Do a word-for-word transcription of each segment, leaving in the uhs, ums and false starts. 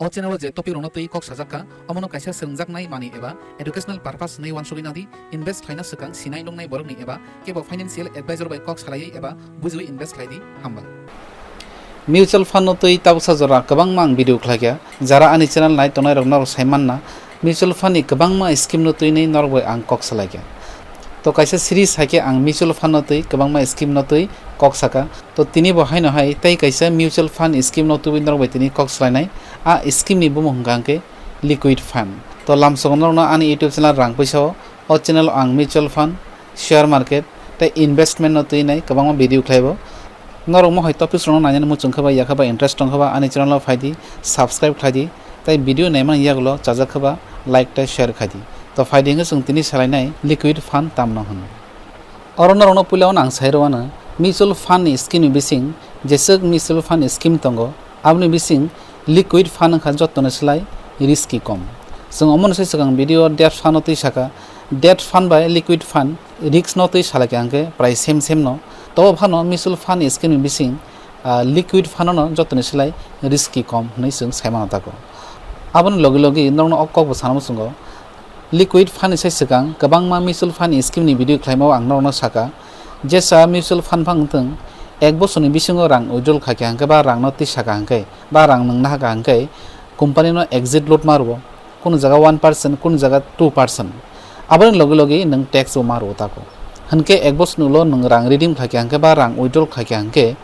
O channel o je topic rokno twi kok sajak kha, omono kaisa swrwngjaknai manwi eba educational purpose hwnwi uansugwi nadi, invest khlaina swkang sinai nuknai borokni eba kebo financial advisor bai kok salaiwi eba bujiwi invest khlai di, hambai. Mutual fund no twi tabuksa jora kwbangma ang video khlaikha, jara ani channel nai tongnai rok norok sai manna, mutual fund ni kwbangma scheme no twi nai norok bai ang kok salaikha. To kaisa series hai khe ang mutual fund no twi kwbangma scheme no twi kok saka. To tini bo haino hai tei kaisa mutual fund scheme no twi norok bai tini kok salainai. A scheme ni bumung hwnkha hwnkhe liquid fund. To lamsogo norokno ani YouTube channel rang puisa o, o channel o ang mutual fund, share market tei investment no twi nai kwbangma video khlaibo. Norok mohai topics rokno nainani muchung khe ba, ya khe ba, interest tong khe ba, ani channel o phai di, subscribe khlai di, tei video naimani yagulo chajak khe ba, like tei share khai di. To phai di hwnkhe chwng tini salainai liquid fund tamno hwno. Oro norokno puila o ang sai rwano, mutual fund ni scheme ni bising jeswk mutual fund ni scheme tongo, aboni bising liquid fund wngkha jottoni slai risky kom. Chwng omono se swkang video debt fund o twi saka, debt fund bai liquid fund risk no twi salai kha hwnkhe prai same same no. Tobo phano mutual fund scheme ni bising, ah, liquid fund no jotoni slai risky kom hwnwi chwng sai mano tako. Aboni logi logi norokno o kok bo sana muchungo. Liquid fund ni sai swkang kwbangma mutual fund scheme ni video khlaima o ang norokno saka. Jesa mutual fund phang wngthwng, ek bosorni bisingo rang withdrawal khaikha hwnkhe ba rang no twi saka hwnkhe ba rang nwng nahaka hwnkhe company no exit loot ma rwo. Kunu jaga one percent, kunu jaga two percent. Aboni logi logi nwng tax bo ma rwo tako. Hwnkhe ek bosorni ulo nwng rang redeem khlaikha hwnkhe ba rang withdrawal khlaikha hwnkhe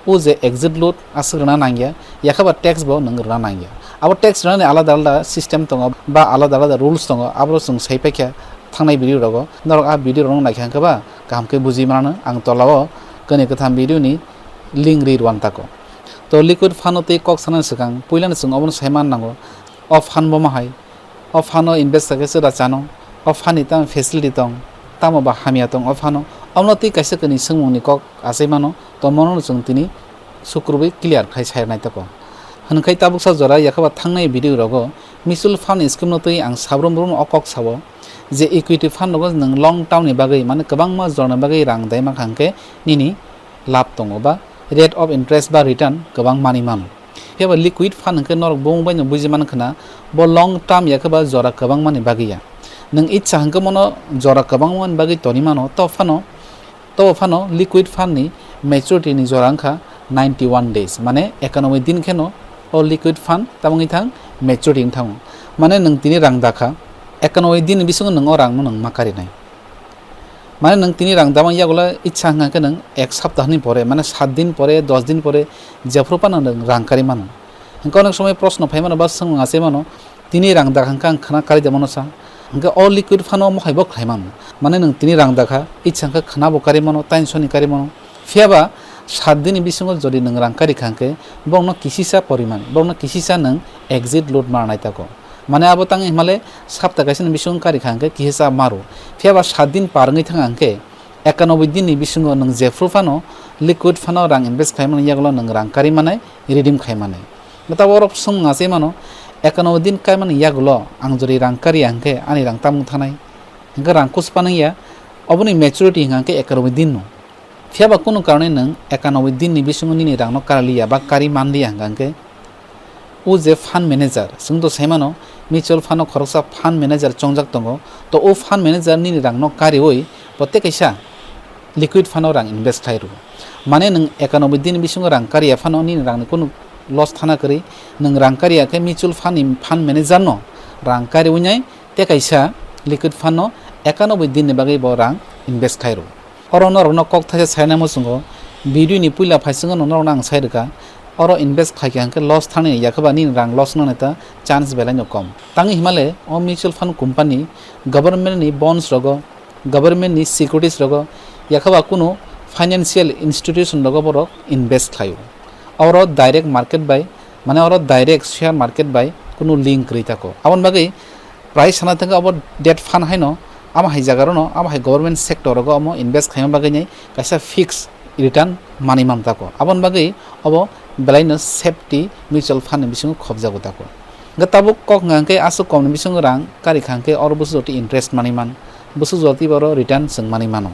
o je exit loot aswk rwna nangya, yakhe ba tax bo nwng rwna nangya. Abo tax rwnani alada alada system tongo ba alada alada rules tongo, aboro chwng sai paikha thangnai video rogo. Norok a video rokno naikha hwnkhe ba kaham khe buji manano, ang tolao kwnwi kwtham video ni link ri rwan tako. To liquid fund o tei kok sanani swkang puilano chwng obono sai man nango. O fund bo ma hai? O fund o invest kha khe chwra chano? O fund ni tamo facility tong? Tamo ba hamya tong o fund o? Omono tei kaisa kwnwi swngmung ni kok achai mano, to mono no chwng tini sukrubwi clear khai sai nai tako. Hwnkhai tabuksa jora yakhe ba thangnai video rogo mutual fund scheme no twi ang sabrum brum o kok sao je equity fund rogo nwng long term ni bagwi, mane kwbangma jorani bagwi rang dai mankha hwnkhe nini lab tongo ba rate of interest ba return kwbang manwi mano. Phiya ba liquid fund hwnkhe norok bumung bai no buji man khna, bo long term yakhe ba jora kwbangma ni bagwi ya. Nwng itsa hwnkhe bono jora kwbangma ni bagwi toni mano, to phano, to phano liquid fund ni maturity ni jora wngkha ninety one days, mane ekanoboi din kheno o liquid fund tamo wngwi thang maturity wng thango. Mane nwng tini rang dakha, ekanoboi din ni bisingo nwng o rang no nwng ma karinai. Mane nwng tini rang damani yagulo itsa hwnkha khe nwng ek saptahni pore, mane saat din pore, dos din pore, jephru phano nwng rang kari mano. Hwnkhe onek somoi proshno phai mano ba swngmung achai mano, tini rang dakha hwnkhe ang khwna kari da mano sa. Hwnkhe o liquid fund o mohai bo khlai mano. Mane nwng tini rang dakha, itsa hwnkhe khwna bo kari mano, tension ni kari mano. Phiya ba saat din ni bisingo jodi nwng rang kari kha hwnkhe, borokno kisisa poriman, borokno kisisa nwng exit loot ma nai tako. Mane abo tang himale sapta kaisa ni bisingo kari kha hwnkhe kisa maru. Phiya ba saat din par wngwi thang hwnkhe ekanoboi din ni bisingo nwng jephru phano liquid fund o rang invest khai mani yagulo nwng rang kari manai, redeem khai manai. Mata borok swngmung achai mano, ekanoboi din kai mani yagulo ang jodi rang kari ya hwnkhe ani rang tamung thanai? Hwnkhe rang kusu panang ya, oboni maturity hwnkha hwnkhe ekanoboi din no. Phiya ba kunu karone nwng ekanoboi din ni bisingo nini rang no kari liya ba kari man liya hwnkha hwnkhe o je fund manager, chwng to sai mano, mutual fund o khoroksa fund manager chongjak tongo, to o fund manager nini rang no kariwi bo tei kaisa liquid fund o rang invest khai rwo. Mane nwng ekanoboi din bisingo rang kariya phano nini rang ni kunu loss thana kwrwi, nwng rang kariya khe mutual fund ni fund manager no rang kariwi nai tei kaisa liquid fund no ekanoboi din ni bagwi bo rang invest khai rwo. Oro norokno kok thaisa saina muchungo, video ni puila phaisingo no norokno ang sai rwkha, oro invest khaikha hwnkhe loss thani yakhe ba nini rang loss wngnani ta chance belai no kom. Tangwi himale o mutual fund company government ni bonds rogo, government ni securities rogo, yakhe ba kunu financial institution rogo borok invest khlaio. Oro direct market bai, mane oro direct share market bai kunu link kwrwi tako. Aboni bagwi price sana thangkhe abo debt fund haino, amo hai jaga rono, amo hai government sector rogo amo invest khaima bagwi nai kaisa fixed return manwi man tako. Aboni bagwi abo belaino safety mutual fund ni bisingo khobjago tako. Hwnkhe tabuk kok hwnkha hwnkhe aswk kom ni bisingo rang kari kha hwnkhe oro busu jotwi interest manwi man, busu jotwi oro return chwng manwi mano.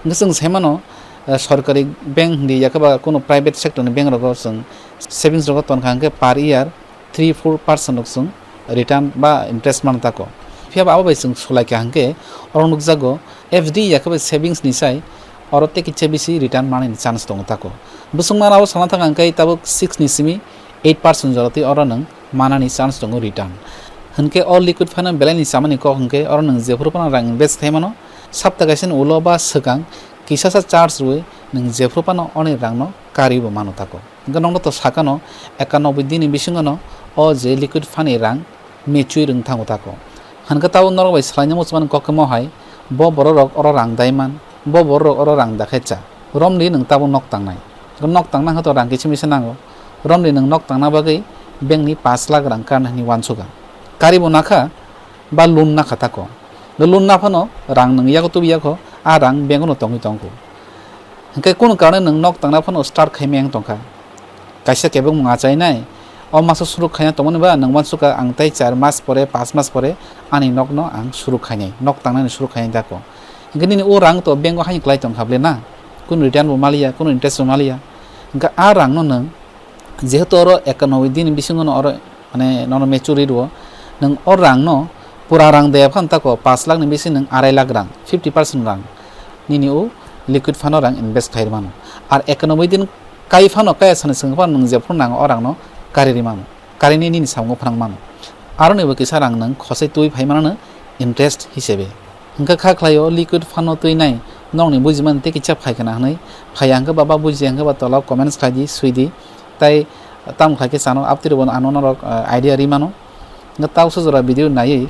Hwnkhe chwng sai mano, eh, sorkari bank hindi yakhe ba kunu private sector ni bank rogo chwng savings rogo tonkha hwnkhe per year three four percent rok chwng return ba interest man tako. Phiya ba abo bai chwng sulai kha hwnkhe oro nukjago F D ya khe bai savings ni sai oro tei kisa bisi return manani chance tongo tako. Bwswk mana abo sana thang hwnkhe tabuk six ni simi eight percent jora twi oro nwng manani chance tongo return. Hwnkhe o liquid fund belai ni chamani kok hwnkhe oro nwng jephuru phano rang invest khai mano, sapta kaisa ni ulo ba swkang kisasa charge rwui nwng jephuru phano oni rang no karwi bo mano tako. Hwnkhe nokno to sakano ekanoboi dini bisingo no o je liquid fund ni rang mechui rwng thango tako. Hwnkhe tabuk norok bai swlaina muchungmani kok khe mo hai, bo borok rok oro rang daiman, bo borok rok oro rang dakhe cha. Romni nwng tabuk nok tangnai. Nok tangna hwnkhe to rang kiching bisa nango. Romni nwng nok tangna bagwi bank ni pash lakh rang karna hwnwi uansukha. Kari bo nakha ba loan nakha tako. Loan naphano rang nwng yago tubu yakho, a rang bank no tongwi tongkho. Hwnkhe kunu karone nwng nok tangna phano start khai maya wng tongkha. Kaisa kebengmung achainai, o masa suruk khaina tongmani ba nwng uansukha ang tei char mas pore, pas mas pore ani nokno ang suruk khainai, nok tangnani suruk khainai dako. Hwnkhe nini o rang to bank o haino klai tongkha ble na, kunu return bo maliya, kunu interest bo maliya. Hwnkhe a rangno nwng jehetu oro ekanoboi din bisingo no oro mane nono maturity rwo, nwng o rangno pura rang de phano tako pas lakh ni bisi nwng arai lakh rang, fifty percent rang nini o liquid fund o rang invest khai mano. Ar ekanoboi din kai phano kaya sani swng phano nwng jephuru nango o rangno kari ri mano, karini nini samungo phrang mano. Aroni bo kisa rang nwng khosai twi phai mano interest hisebe. Hwnkhe kha khlai o liquid fund no twi nai nokni bujimani tei kisa phai khna hwnwi phaiya hwnkhe ba, ba bujiya hwnkhe ba tola o comments khai di, swi di. Tai tamo khai khe chano aptwi rwbo ano norok, eh, idea ri mano. Hwnkhe tausa jora video naiwi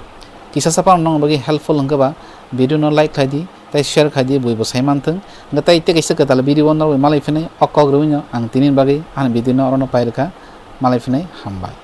kisa sa phano nokni bagwi helpful hwnkhe ba video no like khai di tei share khai di, buibo sai manthwng. Hwnkhe tai tei kaisa kwtal video o norok bai malai phinai o kok rwino ang tini bagwi ani video no orono pai rwkha. Malai phinai, hambai.